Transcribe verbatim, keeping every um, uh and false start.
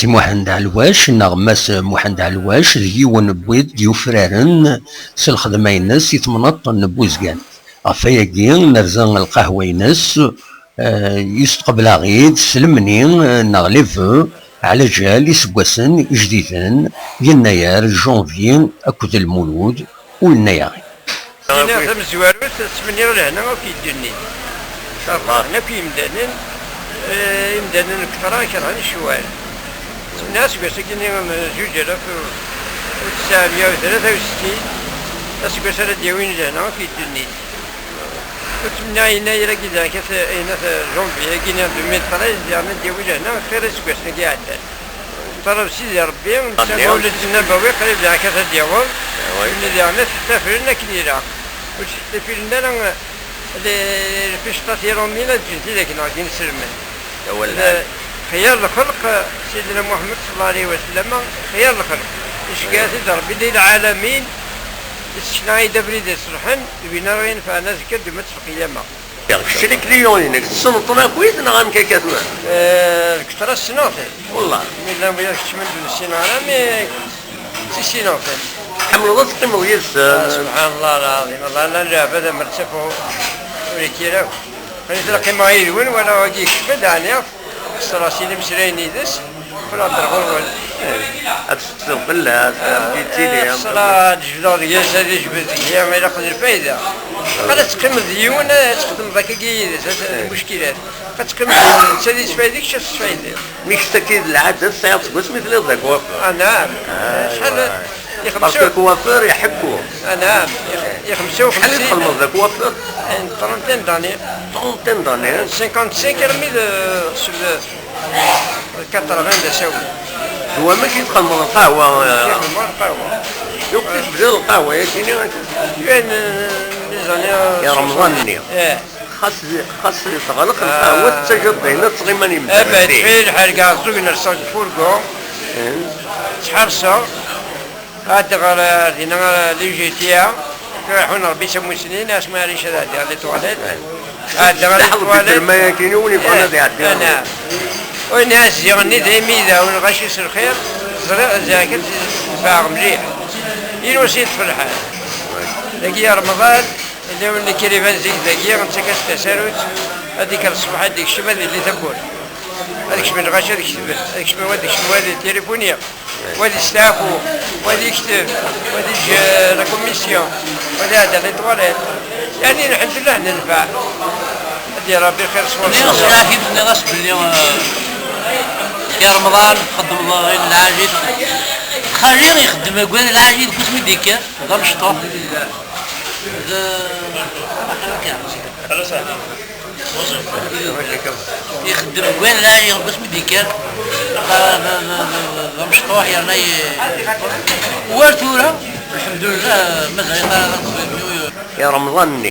Si Muḥend Ɛelwac, neɣ Mass Muḥend Ɛelwac, d yiwen n wid d-yufraren s lxedma-ines i temnaḍt n Buzgan. Ɣef wayagi, nerza lqahwa-ines, eh, yesteqbel-aɣ-id s lemni, eh, neɣ les vœux, ɛla jal iseggasen ijdiden, yennayer, janvier akked lmulud, u yennayer. Ina tamezwarut, ttmenniɣ lehna akk i ddunit. Ferḥen akk yimdanen, eh, imdanen n Kefra kerhen ccwal. Ttmenniɣ aseggas-agi-nni n zuǧ alaf u tesɛemya u tlata u settin, aseggas ara d-yawin lehna akk i ddunit. U ttmenniɣ yennayer-agi daɣ, ayen at janvier-agi-nni deux mille treize, daɣen ad d-yawi lehna xir iseggasen-agi iɛeddan. Ṭaleb Sidi Ṛebbi, netta Mawlid Nabawi qrib daɣ ad d-yaweḍ. Win daɣen ad t-ttafren akken ilaq. Ur tt-ttafren ara, eh, les, les pêcheurs tiromin ad ǧǧen tidak neɣ d inselmen. Xyar lxelq, Sidna Muḥemmed صلى الله عليه وسلم, xyar lxelq. Iceggeɛ-it-id Ṛebbi di lɛalamin, yessekna-yi-d abrid iṣelḥen, d win ara yenfɛen azekka d umatt lqiyama. Kečč d client-inek, tessneḍ-ten akkit neɣ amek akka tura? Eh, deg tura ssneɣ-ten. Wellah. Mi llan wiyaḍ keččmen d ur ssineɣ ara, mi ssineɣ-ten. Tḥemmleḍ ad teqqimeḍ yid-sen? Ah, subḥan Allah lɛaḍim, Allah, llan leɛbad am rrtaf ur, ur yekkir akk. Ani tura qqimeɣ yid-wen, wala wagi yekcem-d, ɛni xesreɣ sin imeslayen yid-s. Ad tefsiḍ fell-as, amek yettili, am ṣṣala ad jebdeɣ deg-s, ad ijbed deg-i, ilaq d lfayda. Ad teqqimeḍ d yiwen, ad txedmeḍ akkagi yid-s, ad, d muckilat. Ad teqqimeḍ d netta ad yesfaydi, kečč ad tesfaydiḍ. Mi kečč akka d lɛada tesɛiḍ seg wasmi telliḍ d akuwafir? Ah, naɛam. Acḥal, ixemsa. Parce que akuwafir iḥekku. Ah, naɛam. Ix-, ixemsa u xemsin. Acḥal i txedmeḍ d akuwafir? Une trentaine d'années. Trentaine d'années. Cinquante-cinq armi d, s-, quatre-vingts d asawen. D wamek i txedmeḍ lqahwa? Xedmeɣ lqahwa. Yuq i tebdiḍ lqahwa-yagi-nni? Une, euh, les années, euh, ya Remḍan-nni. Eh. Xas, xas teɣleq lqahwa, tettaǧǧaḍ dayen ad tɣim iman-im. Abad fi lḥal, ɛeẓẓug nersa deg furgu. Eh. Ttḥerṣeɣ. Ad ɣer, eh, dinna, eh, l'U G T A, tura ḥun Rebbi samusnin, asmi ara yecad ɛeddi ɣer les toilettes. Ɛeddi ɣer les toilettes. Terma-yagi, win yebɣan ad iɛeddi. Eh, naɛam. Win ɛezziɣ-nni daymi idawen lɣaci s lxir, ẓriɣ, ẓriɣ kan tebɛeɣ mliḥ. Yiwen wass yetfel lḥal. Dagi Remḍan, yella win nekriban zik dagi, nettak-as tasarut, ad ikker ṣṣbeḥ, ad ikcem, ad yelli tawwurt. Ad kecmen lɣaci, ad ketben, ad kecmen, ad kecmen, ad tilifuni. Wa ad yesteɛfu, wa ad yekteb, wa ad yeǧǧ, eh, la commission, wa ad iɛedda les toilettes. Yeɛni, lḥemdullah, nenfeɛ. Ad d-yerr Rebbi lxir s waṭas. Nniɣ-as, yeɛki-d, nniɣ-as belli, eh, Si Remḍan txeddmeḍ ayen lɛajib. Xali ixeddem akken lɛajib deg wasmi d-yekker, d amecṭuḥ. D-, Ixeddem deg wayen lɛali, deg wasmi d-yekker, d, d, d, d, d amecṭuḥ, yerna ye-, war tura, lḥemdulillah, mazal-it ara d aqbayli. I Remḍan-nni,